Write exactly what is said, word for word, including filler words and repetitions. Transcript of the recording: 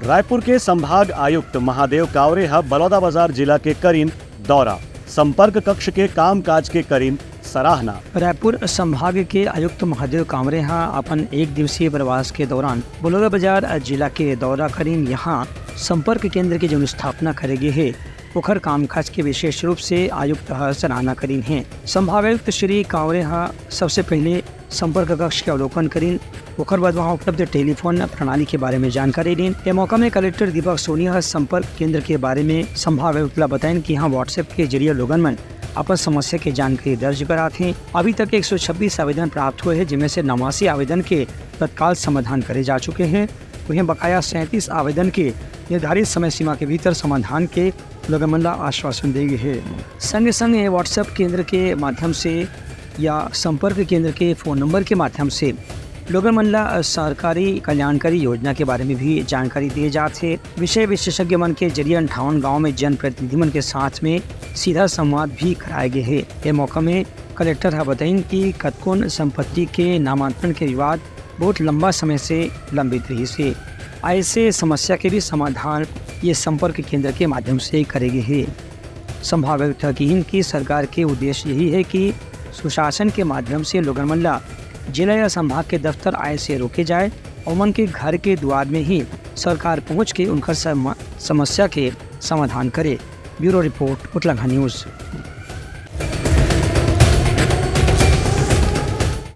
रायपुर के संभाग आयुक्त महादेव कावरे ह बलौदाबाजार जिला के करिन दौरा, संपर्क कक्ष के कामकाज के करिन सराहना। रायपुर संभाग के आयुक्त महादेव कांवरे ह अपन एक दिवसीय प्रवास के दौरान बलौदाबाजार जिला के दौरा करिन। यहाँ संपर्क केंद्र के जौन स्थापना करे गे हे, ओखर कामकाज के विशेष रूप से आयुक्त ह सराहना करिन हे। संभागायुक्त श्री कांवरे ह सबसे पहले संपर्क कक्ष के अवलोकन करिन, ओकर बाद वहां उपलब्ध टेलीफोन प्रणाली के बारे में जानकारी दीन। ए मौका में कलेक्टर दीपक सोनी ह संपर्क केंद्र के बारे में संभागायुक्त ला बताइन कि यहाँ WhatsApp के जरिए लोगन मन अपन समस्या के जानकारी दर्ज करात हे। अभी तक एक सौ छब्बीस आवेदन प्राप्त हुए हे, जिनमें से नवासी आवेदन के तत्काल समाधान करे जा चुके हे। उहें, बकाया सैंतीस आवेदन के निर्धारित समय सीमा के भीतर समाधान के लोगन मन ला आश्वासन दे गे हे। संगे संग ये WhatsApp केंद्र के माध्यम से या संपर्क केंद्र के फोन नंबर के माध्यम से लोगन मन ला सरकारी कल्याणकारी योजना के बारे में भी जानकारी दिए जात हे। विषय विशेषज्ञ मन के जरिए अंठावन गांव में जनप्रतिनिधि मन के साथ में सीधा संवाद भी कराए गे हे। ए मौका में कलेक्टर ह बताइन कि कतकोन संपत्ति के नामांतरण के विवाद बहुत लंबा समय से लंबित रहिस हे। ऐसे समस्या के भी समाधान ये संपर्क केंद्र के माध्यम से करे गे हे। संभागायुक्त ह किहिन कि सरकार के उद्देश्य यही हे कि सुशासन के माध्यम से लोगन मन ला जिला या संभाग के दफ्तर आए से रोके जाए, ओमन के घर के दुआर में ही सरकार पहुंच के उनकर सम-, समस्या के समाधान करे। Bureau report, Utlangha news.